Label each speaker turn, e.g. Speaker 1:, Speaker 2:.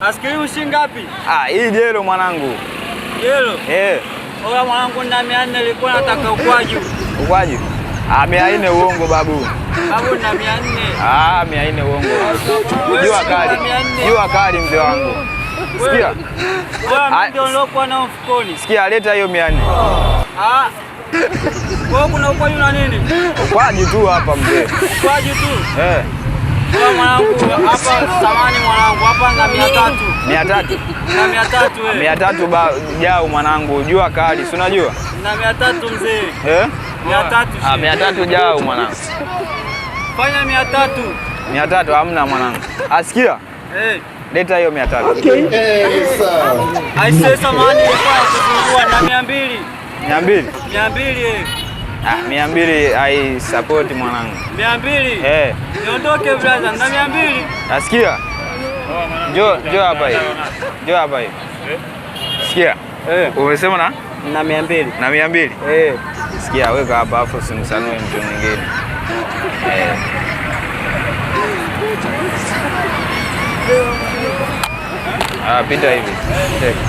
Speaker 1: Askari shilingi ngapi?
Speaker 2: Ah, hii jelo mwanangu.
Speaker 1: Jelo.
Speaker 2: Eh.
Speaker 1: Oya mwanangu na 400 nilikuwa nataka ukwaju.
Speaker 2: Ukwaju? Ah, 400 uongo babu.
Speaker 1: Babu na 400.
Speaker 2: Ah, 400 uongo. Jua kali. Jua kali mzee wangu. Sikia.
Speaker 1: Wewe ndio nilokuwa nao mfukoni.
Speaker 2: Sikia, leta hiyo 400.
Speaker 1: Ah. Wewe kuna ukwaju na nini?
Speaker 2: Ukwaju tu hapa mzee.
Speaker 1: Ukwaju tu.
Speaker 2: Eh.
Speaker 1: Wewe mwanangu hapa samani mwanangu hapa na 300.
Speaker 2: 300.
Speaker 1: Na 300 wewe.
Speaker 2: 300 ba jau mwanangu, jua kali, si unajua?
Speaker 1: Na 300 mzee.
Speaker 2: Eh?
Speaker 1: 300.
Speaker 2: Ah, 300 jau mwanangu.
Speaker 1: Fanya 300.
Speaker 2: 300 hamna mwanangu. Asikia?
Speaker 1: Eh.
Speaker 2: Leta hiyo 300.
Speaker 3: Okay. Hey,
Speaker 1: Aisee, samani ilikuwa ya kuzingua na 200.
Speaker 2: 200?
Speaker 1: 200 eh.
Speaker 2: Ah, 200 hai support mwanangu.
Speaker 1: 200.
Speaker 2: Eh.
Speaker 1: Niondoke brother na 200.
Speaker 2: Asikia? Njoo, njoo hapa hivi. Njoo hapa hivi. Sikia.
Speaker 1: Eh.
Speaker 2: Umesema na?
Speaker 1: Na 200.
Speaker 2: Na 200?
Speaker 1: Eh.
Speaker 2: Sikia, weka hapa afu usimsanue mtu mwingine. Eh. Ah, pita hivi. Pita hivi.